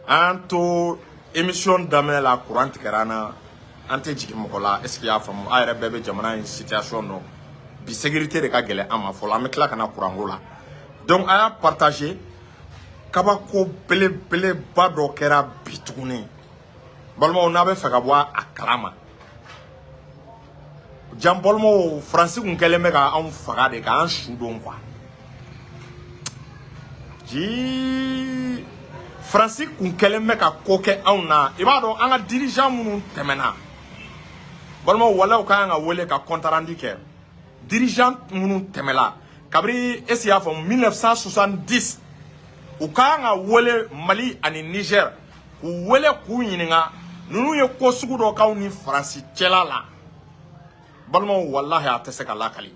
An to émission daminɛ la, courant tigɛra an na. An tɛ jigin mɔgɔ la, est ce que i y'a faamu? A yɛrɛ bɛɛ bɛ jamana in situation dɔn bi. Sécurité de ka gɛlɛn an ma fɔlɔ, an bɛ tila ka na courant ko la. Donc a y'a partager. Kabako belebeleba dɔ kɛra bi tuguni, balimaw, n'a bɛ fɛ ka bɔ a kalama. Jan balimaw, Faransi kun kɛlen bɛ ka anw faga de, k'an su don quoi. Jii, Faransi kun kɛlen bɛ ka ko kɛ anw na. I b'a dɔn, an ka dirigeant minnu tɛmɛna, balimaw, walaw ka kan ka wele ka compte rendu kɛ. Dirigeant minnu tɛmɛla kabiri, est ce que i y'a faamu, 1970, u ka kan ka wele Mali ani Niger, k'u wele k'u ɲininka ninnu ye ko sugu dɔ k'aw ni Faransi cɛla la. Balimaw, walahi, a tɛ se ka lakali.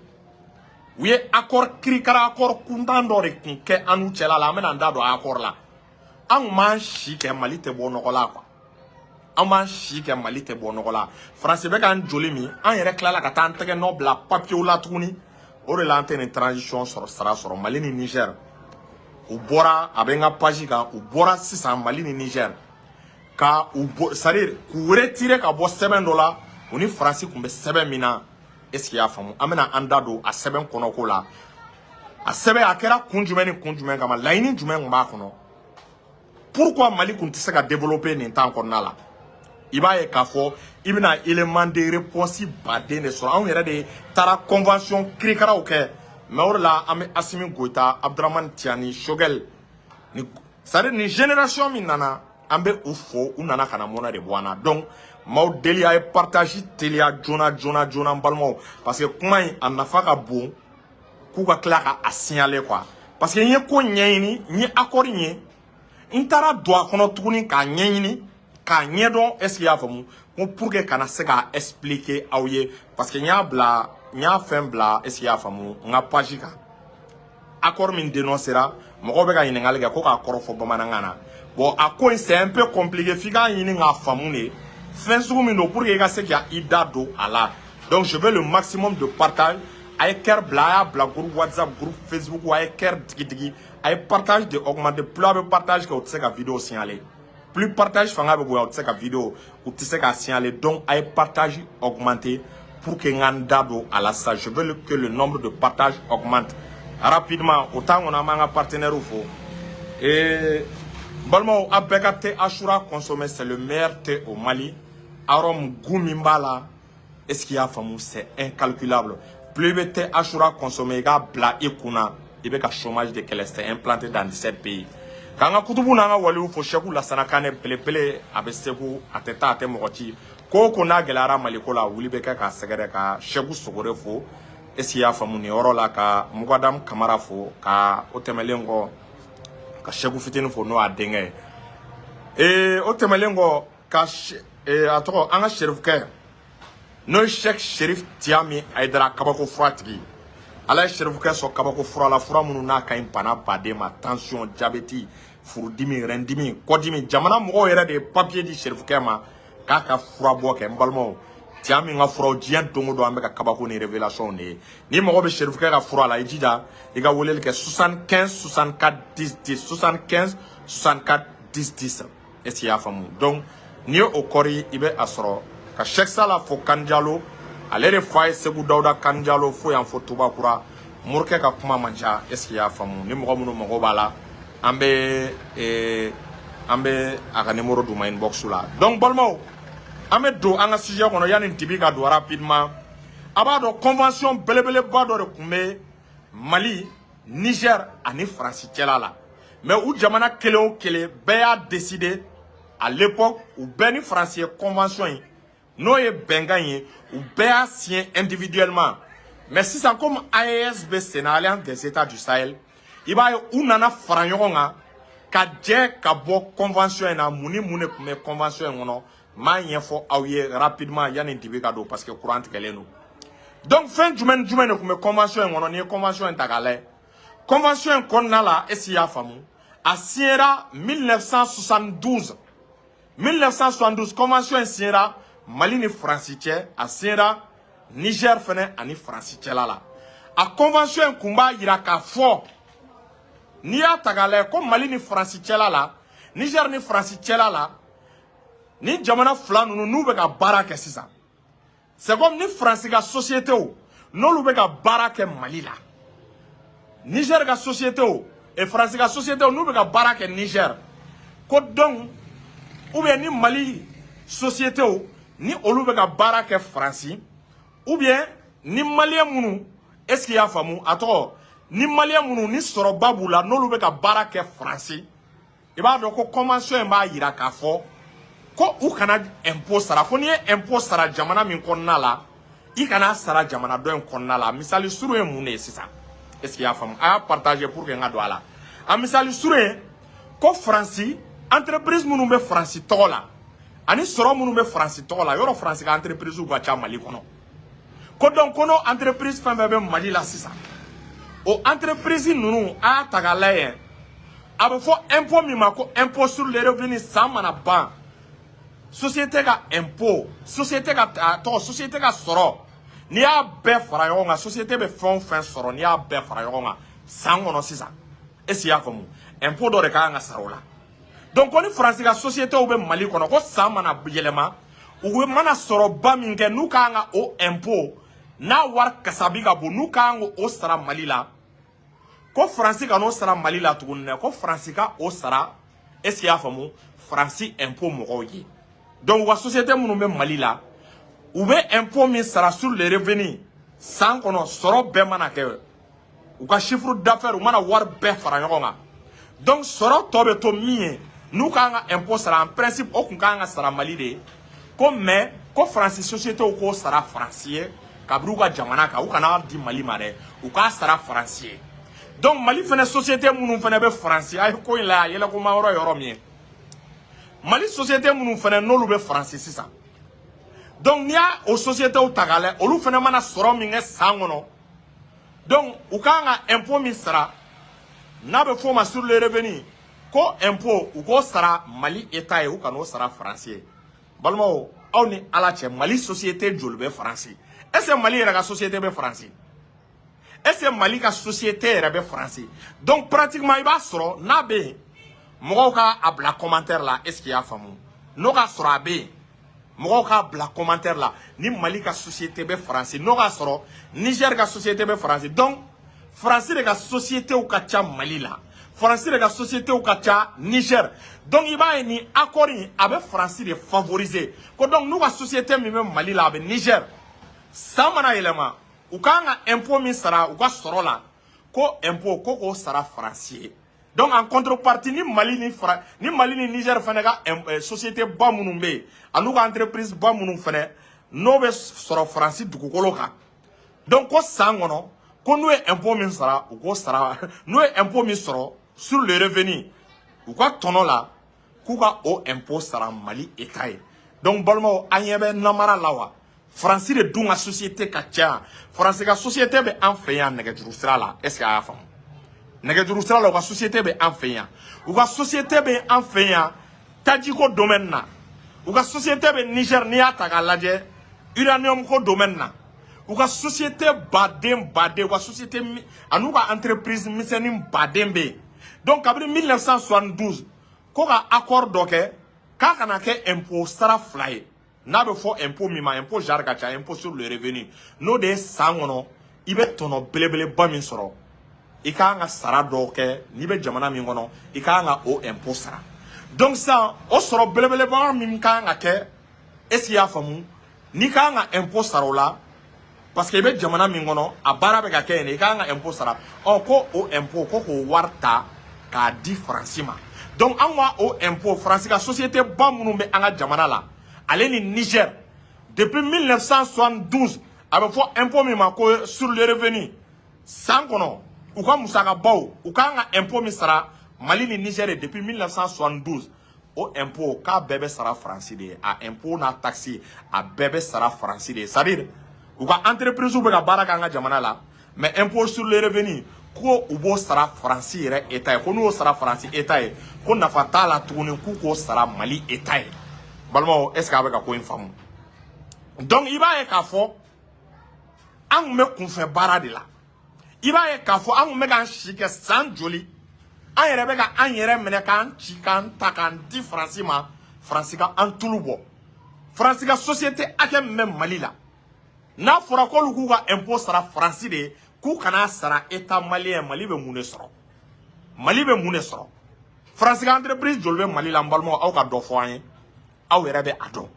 U ye accord kirikara, accord kuntan dɔ de kun kɛ an n'u cɛla la. An bɛna an da don accord la. An kun b'an si kɛ, Mali tɛ bɔ nɔgɔ la quoi. An b'an si kɛ, Mali tɛ bɔ nɔgɔ la. Faransi bɛ k'an joli min, an yɛrɛ tilala ka taa an tɛgɛ nɔ bila papiyew la tuguni. O de la an tɛ nin transition sɔrɔ, sara sɔrɔ. Mali ni Niger, u bɔra, a bɛ n ka page kan, u bɔra sisan, Mali ni Niger ka u bɔ, c'est à dire k'u retirer ka bɔ sɛbɛn dɔ la, u ni Faransi tun bɛ sɛbɛn min na. Est ce que i y'a faamu? An bɛna an da don a sɛbɛn kɔnɔko la. A sɛbɛn a kɛra kun jumɛn ni kun jumɛn kama? Laɲini jumɛn tun b'a kɔnɔ? Pourquoi Mali tun tɛ se ka développer nin temps kɔnɔna la? I b'a ye k'a fɔ i bɛna élément de réponse baden de sɔrɔ. Anw yɛrɛ de taara convention kirikaraw kɛ. Mais o de la an bɛ Assimi Goïta, Abdourahamane Tiani, Choguel ni, c'est à dire nin génération min nana, an bɛ u fo. U nana ka na mɔnɛ de bɔ an na. Donc m'aw deli, a ye partage teliya joona joona joona, n balimaw, parce que kuma in a nafa ka bon k'u ka tila ka a signaler quoi. Parce que n ye ko ɲɛɲini, n ye accord ye, n taara don a kɔnɔ tuguni k'a ɲɛɲini, k'a ɲɛdɔn, est ce que i y'a faamu? Ko pour que kana se k'a expliquer aw ye, parce que n y'a bila, n y'a fɛn bila, est ce que i y'a faamu, n ka page kan. Accord min dénoncera, mɔgɔw bɛ ka ɲininkali kɛ ko k'a kɔrɔ fɔ bamanankan na. Bon, a ko in, c'est un peu compliqué, f'i k'a ɲini k'a faamu de fɛn sugu min don pour que i ka se ka i da don a la. Donc je veux le maximum de partage. A ye cœur bila, a y'a bila groupe WhatsApp, groupe Facebook, a ye cœur digi digi, a ye partage de augmenter. Plus a bɛ partage kɛ, o tɛ se ka vidéo signaler. Plus partage fanga bɛ bonya, o tɛ se ka vidéo, u tɛ se k'a signaler. Donc a ye partage augmenter pour que n ka n da don a la sisan. Je veux que le nombre de partage augmente rapidement. O temps kɔnɔ, an b'an ka partenaires fo. Et balimaw, a bɛɛ ka thé Achoura consommer, c'est le meilleur thé au Mali. Arôme, goût min b'a la, est ce qu'il y'a faamu, c'est incalculable. Plus i bɛ thé Achoura consommer, i k'a bila i kunna, i bɛ ka chômage de kɛlɛ. C'est implanté dans 17 pays. K'an ka kutubu n'an ka waliw fo, Sɛku Lasana Kanɛ belebele, a bɛ Segu, a tɛ taa, a tɛ mɔgɔ ci. Ko o ko n'a gɛlɛyara Maliko la, wuli bɛ kɛ k'a sɛgɛrɛ. Ka Sɛku Sogore fo, est ce qu'il y'a faamu, nin yɔrɔ la, ka Mugadamu Kamara fo, ka o tɛmɛlen kɔ, ka Sɛku fitinin fo, n'o y'a denkɛ ye. Ee, o tɛmɛlen kɔ, ka a tɔgɔ, an ka serifukɛ, n'o ye Sɛk Serif Tiyami Ayidara, kabako fura tigi. Ala ye serifukɛ sɔn kabako fura la, fura minnu n'a ka ɲi bana baden ma: tension, diabète, furudimi, rɛndimi, kɔdimi. Jamana mɔgɔw yɛrɛ de ye papier di serifukɛ ma k'a ka furabɔ kɛ. N balimaw, Tiɲɛ min ka furaw, diɲɛ don o don an bɛ ka kabako ni révélation de ye. Ni mago bɛ serifukɛ ka fura la, i jija i ka weleli kɛ 75 64 10 10, 75 64 10 10. Est ce que i y'a faamu? Donc n'i ye o kɔri, i bɛ a sɔrɔ. Ka Sɛk Sala fo, Kanjalo, ale de fa ye Segu Dawuda Kanjalo fo yan, fo Tubakura. Morikɛ ka kuma man ca, est ce que i y'a faamu? Ni mɔgɔ minnu mago b'a la, an bɛ a ka numéro d'u ma inbox la. Donc balimaw, an bɛ don an ka sujet kɔnɔ yanni dibi ka don rapidement. A b'a dɔn, convention belebeleba dɔ de tun bɛ Mali, Niger ani Faransi cɛla la. Mais u jamana kelen o kelen bɛɛ y'a décider à l'époque, u bɛɛ ni Faransi ye convention ye, n'o ye bɛnkan ye, u bɛɛ y'a signé individuellement. Mais sisan, comme AES bɛ sen na, Alliance des États du Sahel, i b'a ye u nana fara ɲɔgɔn kan ka jɛ ka bɔ convention in na. Mun ni mun de tun bɛ convention in kɔnɔ? N b'a ɲɛfɔ aw ye rapidement yanni dibi ka don, parce que courant tigɛlen don. Donc fɛn jumɛn ni jumɛn de tun bɛ convention in kɔnɔ? N'i ye convention in ta k'a lajɛ, convention in kɔnɔna la, est ce que i y'a faamu, a signera 1972. 1972, convention in signera Mali ni Faransi cɛ, a signera Niger fɛnɛ ani Faransi cɛla la. A convention in kun b'a yira k'a fɔ, n'i y'a ta k'a lajɛ, ko Mali ni Faransi cɛla la, Niger ni Faransi cɛla la, ni jamana fila ninnu n'u bɛ ka baara kɛ sisan, c'est comme ni Faransi ka société n'olu bɛ ka baara kɛ Mali la, Niger ka société et Faransi ka société n'u bɛ ka baara kɛ Niger, ko donc ou bien ni Mali société ni olu bɛ ka baara kɛ Faransi, ou bien ni Malien minnu, est ce que i y'a faamu, a tɔgɔ ni Malien minnu ni sɔrɔba b'u la, n'olu bɛ ka baara kɛ Faransi, i b'a dɔn ko convention in b'a yira k'a fɔ ko u kana impôt sara, ko n'i ye impôt sara jamana min kɔnɔna la, i kana sara jamana dɔ in kɔnɔna la. Misali surun ye mun de ye sisan? Est ce que i y'a faamu? A y'a partager pour que n ka don a la. A misali surun ye ko Faransi entreprise minnu bɛ Faransi tɔgɔ la ani sɔrɔ minnu bɛ Faransi tɔgɔ la, yɔrɔ Faransi ka entreprise ka ca Mali kɔnɔ, ko donc ko n'o entreprise fɛn fɛn bɛ Mali la sisan, o entreprise ninnu, a y'a ta k'a lajɛ, a bɛ fɔ impôt min ma ko impôt sur le revenu, san mana ban, société ka impôt, société ka, a tɔgɔ, société ka sɔrɔ, n'i y'a bɛɛ fara ɲɔgɔn kan, société bɛ fɛn o fɛn sɔrɔ, n'i y'a bɛɛ fara ɲɔgɔn kan san kɔnɔ sisan, est ce que i y'a faamu, impôt dɔ de ka kan ka sara o la. Donc ko ni Faransi ka société bɛ Mali kɔnɔ, ko san mana yɛlɛma, u bɛ mana sɔrɔba min kɛ, n'u ka kan ka o impôt n'a wari kasabi ka bon, n'u ka kan k'o sara Mali la, ko Faransi ka n'o sara Mali la tuguni dɛ, ko Faransi ka o sara, est ce que i y'a faamu, Faransi impôt mɔgɔw ye. Donc u ka société minnu bɛ Mali la, u bɛ impôt min sara sur les revenus san kɔnɔ, sɔrɔ bɛɛ mana kɛ, u ka chiffre d'affaires, u mana wari bɛɛ fara ɲɔgɔn kan, donc sɔrɔ tɔ bɛ to min ye, n'u ka kan ka impôt sara, en principe o kun ka kan ka sara Mali de ye, ko mais ko Faransi société k'o sara Faransi ye kabini u ka jamana kan, u kana di Mali ma dɛ, u k'a sara Faransi ye. Donc Mali fɛnɛ société minnu fɛnɛ bɛ Faransi, a ye ko in la a yɛlɛkoma yɔrɔ ye yɔrɔ min ye, Mali société minnu fɛnɛ n'olu bɛ Faransi sisan, donc n'i y'a o société ta k'a lajɛ, olu fɛnɛ mana sɔrɔ min kɛ san kɔnɔ, donc u kan ka impôt min sara n'a bɛ f'o ma sur le revenu, ko impôt u k'o sara Mali État ye, u kan'o sara Faransi ye. Balimaw, aw ni Ala cɛ, Mali société joli bɛ Faransi? Est ce que Mali yɛrɛ ka société bɛ Faransi? Est ce que Mali ka société yɛrɛ bɛ Faransi? Donc pratiquement i b'a sɔrɔ n'a bɛ yen, mɔgɔw ka a bila commentaire la. Est ce que i y'a faamu? N'o ka sɔrɔ a bɛ yen, mɔgɔw k'a bila commentaire la ni Mali ka société bɛ Faransi, n'o k'a sɔrɔ Niger ka société bɛ Faransi. Donc Faransi de ka société ka ca Mali la, Faransi de ka société ka ca Niger. Donc i b'a ye ni accord in a bɛ Faransi de favoriser, ko donc n'u ka société min bɛ Mali la, a bɛ Niger, san mana yɛlɛma, u kan ka impôt min sara u ka sɔrɔ la, ko impôt ko k'o sara Faransi ye. Donc en contrepartie, ni Mali ni Niger fana ka société ba minnu bɛ yen an'u ka entreprise ba minnu fana n'o bɛ sɔrɔ Faransi dugukolo kan, donc ko san kɔnɔ, ko n'u ye impôt min sara, u k'o sara, n'u ye impôt min sɔrɔ sur le revenu u ka tɔnɔ la, k'u ka o impôt sara Mali État ye. Donc balimaw, an ɲɛ bɛ namara la wa? Faransi de dun ka société ka ca, Faransi ka société bɛ an fɛ yan nɛgɛjuru sira la. Est ce que a y'a faamu? Nɛgɛjuru sira la, u ka société bɛ an fɛ yan, u ka société bɛ an fɛ yan tajiko domaine na, u ka société bɛ Niger, n'i y'a ta k'a lajɛ, uranium ko domaine na, u ka société baden baden, u ka société an'u ka entreprise misɛnnin baden bɛ yen. Donc kabini 1972, ko ka accord dɔ kɛ k'a kana kɛ impôt sara fila ye, n'a bɛ fɔ impôt min ma, impôt genre ka ca, impôt sur le revenu, n'o de ye san kɔnɔ i bɛ tɔnɔ belebeleba min sɔrɔ, i ka kan ka sara dɔw kɛ, n'i bɛ jamana min kɔnɔ, i ka kan ka o impôt sara. Donc sisan o sɔrɔ belebeleba min ka kan ka kɛ, est ce que i y'a faamu, n'i ka kan ka impôt sara o la, parce que i bɛ jamana min kɔnɔ, a baara bɛ ka kɛ yen de, i ka kan ka impôt sara, ɔ ko o impôt ko k'o wari ta k'a di Faransi ma. Donc an ka o impôt, Faransi ka société ba minnu bɛ an ka jamana la ale ni Niger depuis 1972, a bɛ fɔ impôt min ma ko sur le revenu, san kɔnɔ u ka musakabaw, u ka kan ka impôt min sara Mali ni Niger ye depuis 1972, o impôt k'a bɛɛ bɛ sara Faransi de ye. A impôt n'a taxe, a bɛɛ bɛ sara Faransi de ye. C'est à dire u ka entreprise bɛ ka baara kɛ an ka jamana la, mais impôt sur le revenu, ko u b'o sara Faransi yɛrɛ État ye, ko n'u y'o sara Faransi État ye, ko nafa t'a la tuguni k'u k'o sara Mali État ye. Balimaw, est ce que a bɛ ka ko in faamu? Donc i b'a ye k'a fɔ an kun bɛ kunfɛ baara de la. I b'a ye k'a fɔ an kun bɛ k'an si kɛ san joli. An yɛrɛ bɛ ka an yɛrɛ minɛ k'an ci, k'an ta k'an di Faransi ma. Faransi ka an tulu bɔ. Faransi ka société hakɛ min bɛ Mali la, n'a fɔra k'olu k'u ka impôt sara Faransi de ye, k'u kana sara État malien, Mali bɛ mun de sɔrɔ? Mali bɛ mun de sɔrɔ? Faransi ka entreprise joli bɛ Mali la? N balimaw, aw ka dɔ fɔ an ye, aw yɛrɛ bɛ a dɔn.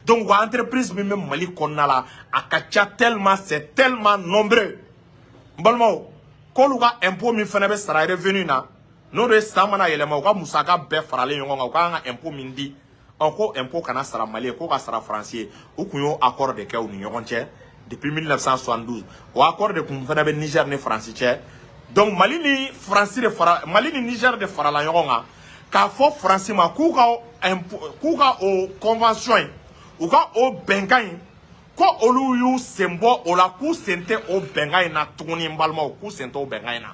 Donc u ka entreprise min bɛ Mali kɔnɔna la, a ka ca tellement, c'est tellement nombreux. N balimaw, k'olu ka impôt min fana bɛ sara revenu na, n'o de ye san mana yɛlɛma, u ka musaka bɛɛ faralen ɲɔgɔn kan, u ka kan ka impôt min di, ɔ ko impôt kana sara Mali ye, k'o ka sara Faransi ye. U kun y'o accord de kɛ u ni ɲɔgɔn cɛ depuis 1972. O accord de kun fana bɛ Niger ni Faransi cɛ. Donc Mali ni Faransi de fara, Mali ni Niger de farala ɲɔgɔn kan k'a fɔ Faransi ma k'u ka impôt, k'u ka o convention in, u ka o bɛnkan in, ko olu y'u sen bɔ o la, k'u sen tɛ o bɛnkan in na tuguni. N balimaw, k'u sen tɛ o bɛnkan in na.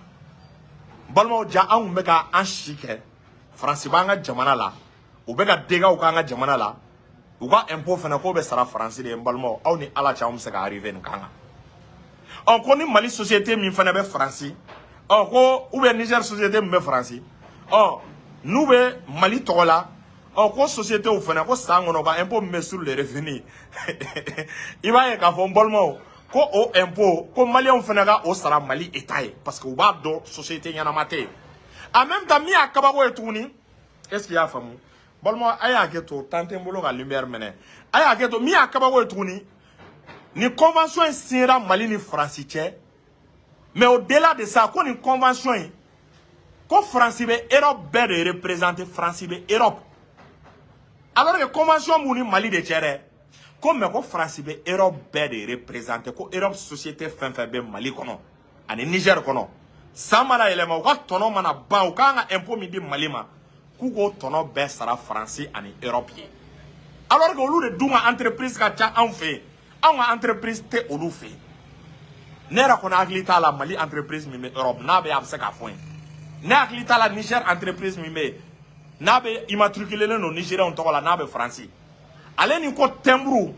N balimaw, ja an kun bɛ ka an si kɛ, Faransi b'an ka jamana la, u bɛ ka dégâts k'an ka jamana la, u ka impôt fana k'o bɛ sara Faransi de ye. N balimaw, aw ni Ala cɛ, anw bɛ se ka arriver nin kan kan? Ɔ ko ni Mali société min fana bɛ Faransi, ɔ ko ou bien Niger société min bɛ Faransi, ɔ n'u bɛ Mali tɔgɔ la, ɔ ko société fana, ko san kɔnɔ, ka impôt min bɛ sur le revenu, i b'a ye k'a fɔ, n balimaw, ko o impôt, ko maliyɛnw fana ka o sara Mali État ye, parce que u b'a dɔn société ɲɛnama tɛ yen. En même temps, min y'a kabako ye tuguni, est ce que i y'a faamu? Balima, a y'a kɛ to temps tɛ n bolo ka lumière minɛ. A y'a kɛ to, min y'a kabako ye tuguni, ni convention in signera Mali ni Faransi cɛ, mais au delà de ça, ko nin convention in, ko Faransi bɛ Europe bɛɛ de représenter. Faransi bɛ Europe, alors que convention b'u ni Mali de cɛ dɛ. Ko mais ko Faransi bɛ Europe bɛɛ de représenter, ko Europe société fɛn fɛn bɛ Mali kɔnɔ ani Niger kɔnɔ, san mana yɛlɛma, u ka tɔnɔ mana ban, u kan ka impôt min di Mali ma, k'u k'o tɔnɔ bɛɛ sara Faransi ani Europe ye, alors que olu de dun ka entreprise ka ca anw fɛ yen. Anw ka entreprise tɛ olu fɛ yen. Ne yɛrɛ kɔni hakili t'a la Mali entreprise min bɛ Europe. N'a bɛ yen, a bɛ se k'a fɔ n ye. Ne hakili t'a la Niger entreprise min bɛ yen, n'a bɛ immatriculé don Nigériens tɔgɔ la, n'a bɛ Faransi. Ale ni ko timbre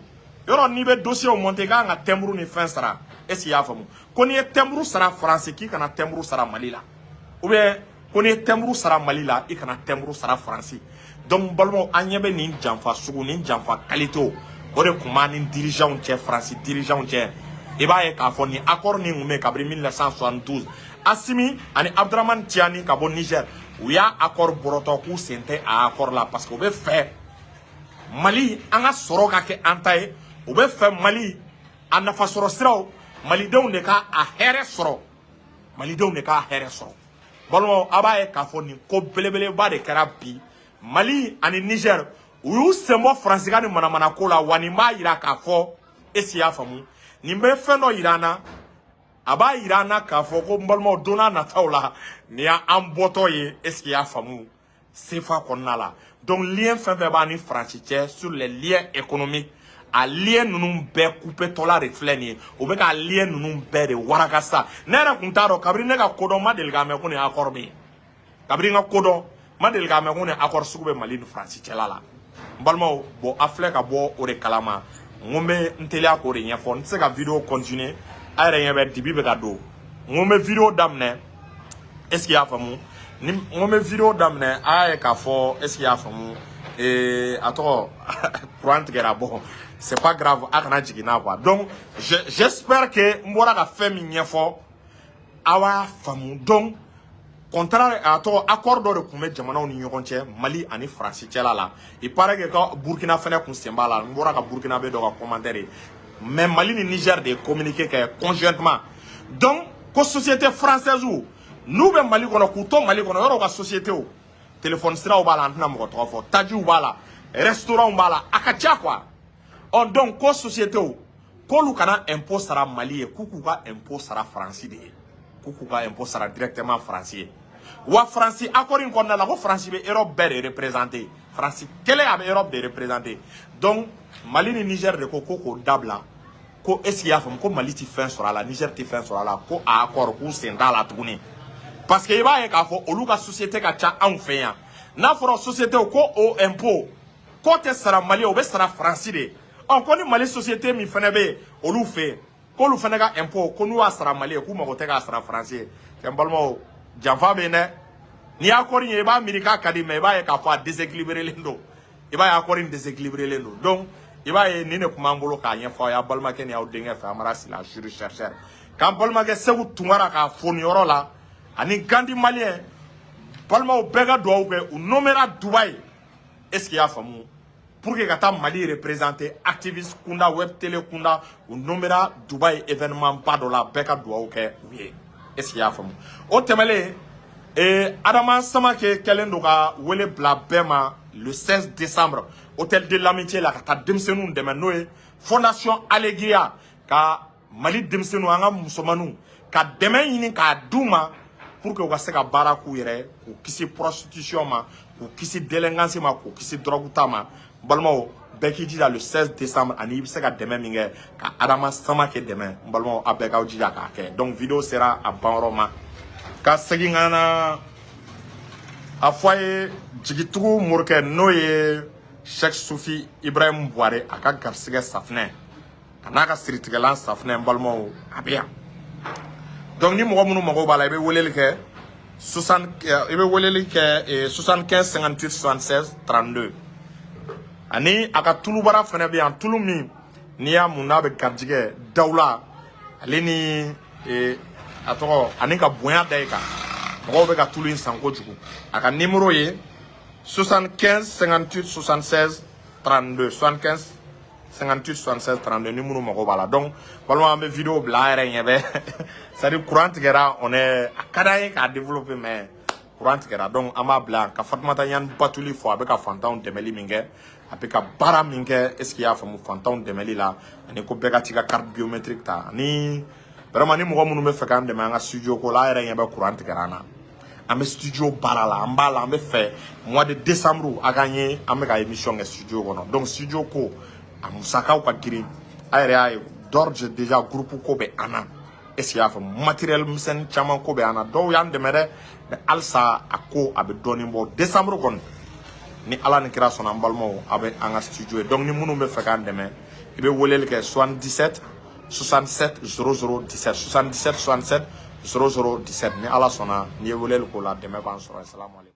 yɔrɔ, n'i bɛ dossier monter, i kan ka timbre ni fɛn sara. Est ce que i y'a faamu? Ko n'i ye timbre sara Faransi, k'i kana timbre sara Mali la, ou bien ko n'i ye timbre sara Mali la, i kana timbre sara Faransi. Donc n balimaw, an ɲɛ bɛ nin janfa sugu, nin janfa qualité, o de tun b'an ni dirigeants cɛ, Faransi dirigeants cɛ. I b'a ye k'a fɔ nin accord nin tun bɛ yen kabini 1972. Assimi ani Abdramane Tiani ka bɔ Niger, u y'a accord bɔrɔtɔ k'u sen tɛ a accord la, parce que u bɛ fɛ Mali an ka sɔrɔ ka kɛ an ta ye. U bɛ fɛ Mali a nafasɔrɔ siraw, malidenw de ka a hɛrɛ sɔrɔ, malidenw de k'a hɛrɛ sɔrɔ. Balimaw, a b'a ye k'a fɔ nin ko belebeleba de kɛra bi. Mali ani Niger, u y'u sen bɔ Faransi ka ni manamana ko la. Wa nin b'a yira k'a fɔ, est ce que i y'a faamu, nin bɛ fɛn dɔ yira an na. A b'a yira an na k'a fɔ ko, n balimaw, don n'a nataw la, nin y'an bɔtɔ ye. Est ce que i y'a faamu? CFA kɔnɔna la, donc lien fɛn fɛn b'a ni Faransi cɛ sur les liens économiques, a lien ninnu bɛɛ coupé-tɔla de filɛ nin ye. U bɛ ka lien ninnu bɛɛ de waraka sa. Ne yɛrɛ kun t'a dɔn. Kabini ne ka kodɔn, ma deli k'a mɛn ko nin accord bɛ yen. Kabini n ka kodɔn, ma deli k'a mɛn ko nin accord sugu bɛ Mali ni Faransi cɛla la. N balimaw, bon, a filɛ ka bɔ o de kalama. N ko n bɛ n teliya k'o de ɲɛfɔ. N tɛ se ka vidéo continuer, a yɛrɛ ɲɛ bɛ dibi bɛ ka don. N ko n bɛ vidéo daminɛ, est ce que i y'a faamu? Ni n ko n bɛ vidéo daminɛ, a y'a ye k'a fɔ, est ce que i y'a faamu, a tɔgɔ, courant tigɛra. Bon, c'est pas grave, a kana jigin n'a quoi. Donc j'espère que n bɔra ka fɛn min ɲɛfɔ, aw b'a faamu. Donc contrat, a tɔgɔ, accord dɔ de tun bɛ jamanaw ni ɲɔgɔn cɛ, Mali ani Faransi cɛla la. Il paraît que ka Burkina fɛnɛ kun sen b'a la. N bɔra ka Burkina bɛ dɔ ka commentaire ye, mais Mali ni Niger de ye communiqué kɛ conjointement. Donc ko société française n'u bɛ Mali kɔnɔ, k'u to Mali kɔnɔ yɔrɔ, ka société o, téléphone siraw b'a la, an tɛna mɔgɔ tɔgɔ fɔ, tajiw b'a la, restaurant b'a la, a ka ca quoi. Ɔ donc ko société k'olu kana impôt sara Mali ye, k'u k'u ka impôt sara Faransi de ye, k'u k'u ka impôt sara directement Faransi ye. Wa Faransi accord in kɔnɔna la, ko Faransi bɛ Europe bɛɛ de représenter. Faransi kelen a bɛ Europe de représenter. Donc Mali ni Niger de ko ko k'o dabila, ko est ce que i y'a faamu, ko Mali ti fɛn sɔrɔ a la, Niger ti fɛn sɔrɔ a la, ko a accord, k'u sen t'a la tuguni, parce que i b'a ye k'a fɔ olu ka société ka ca anw fɛ yan. N'a fɔra société ko o impôt k'o tɛ sara Mali ye, o bɛ sara Faransi de. Ɔ ko ni Mali société min fana bɛ yen olu fɛ yen, k'olu fana ka impôt, ko n'u y'a sara Mali ye, k'u mago tɛ k'a sara Faransi ye. Cɛ, n balimaw, janfa bɛ yen dɛ. N'i y'a accord ye, i b'a miiri k'a ka di, mais i b'a ye k'a fɔ a déséquilibré don. I b'a ye accord in déséquilibré don. Donc i b'a ye, nin de tun b'an bolo k'a ɲɛfɔ aw ye, aw balimakɛ ni aw denkɛ fɛ, Amara Sila, juriste chercheur. K'an balimakɛ Segu Tunkara k'a fo nin yɔrɔ la, ani Gandi Malien. Balimaw, bɛɛ ka dugawu kɛ. U nommera Dubaï, est ce que i y'a faamu, pour que ka taa Mali représenter, activiste kunda, web télé kunda. U nommera Dubaï événement ba dɔ la. Bɛɛ ka dugawu kɛ u ye, est ce que i y'a faamu? O tɛmɛnen, Adama Samake kɛlen don ka wele bila bɛɛ ma le 16 décembre, hôtel de l'Amitié la, ka taa denmisɛnninw dɛmɛ, n'o ye Fondation Alegria, ka Mali denmisɛnninw, an ka musomaninw, ka dɛmɛ ɲini k'a d'u ma pour que u ka se ka baara k'u yɛrɛ, k'u kisi prostitution ma, k'u kisi délinquance ma, k'u kisi drogue ta ma. N balimaw, bɛɛ k'i jija le 16 décembre, ani i bɛ se ka dɛmɛ min kɛ ka Adama Samake dɛmɛ, n balimaw, a bɛɛ k'aw jija k'a kɛ. Donc vidéo sera a banyɔrɔ ma. Ka segin ka na a fɔ a ye, jigitugu morikɛ, n'o ye Sheikh Sufi Ibrahim Buware, a ka garisɛgɛ safinɛ a n'a ka siritigɛlan safinɛ, n balimaw, a bɛ yan. Donc ni mɔgɔ minnu mago b'a la, i bɛ weleli kɛ 60, i bɛ weleli kɛ 75 58 76 32. Ani a ka tulubara fana bɛ yan, tulu min n'i y'a mun, n'a bɛ garijɛgɛ dawula, ale ni a tɔgɔ ani ka bonya da i kan. Mɔgɔw bɛ ka tulu in san kojugu. A ka numéro ye 75 58 76 32, 75 58 76 32, ni minnu mago b'a la. Donc balima, an bɛ vidéo bila an yɛrɛ ɲɛ bɛ, c'est à dire courant tigɛra, on est, a ka d'an ye k'a développer, mais courant tigɛra. Donc an b'a bila yan ka Fatumata Ɲani Batuli fɔ. A bɛ ka fantanw dɛmɛli min kɛ, a bɛ ka baara min kɛ, est ce que i y'a faamu, fantanw dɛmɛli la, ani ko bɛɛ ka t'i ka carte biométrique ta. Ani vraiment, ni mɔgɔ minnu bɛ fɛ k'an dɛmɛ an ka studio ko la, an yɛrɛ ɲɛ bɛ courant tigɛra an na, an bɛ studio baara la, an b'a la. An bɛ fɛ mois de décembre a k'an ye, an bɛ ka émission kɛ studio kɔnɔ. Donc studio ko a musakaw ka girin, a yɛrɛ y'a ye d'ores et déjà, groupe ko bɛ an na, est ce que i y'a faamu, matériel misɛnnin caman ko bɛ an na. Dɔw y'an dɛmɛ dɛ, mais halisa a ko a bɛ dɔɔnin bɔ. Décembre kɔni, ni Ala ni kira sɔnna, an balimaw, a bɛ an ka studio ye. Donc ni minnu bɛ fɛ k'an dɛmɛ, i bɛ weleli kɛ 77 67 00 17, 77 67 00 17. Ni Ala sɔnna, n'i ye weleli k'o la, dɛmɛ b'an sɔrɔ. Salamu aleykum.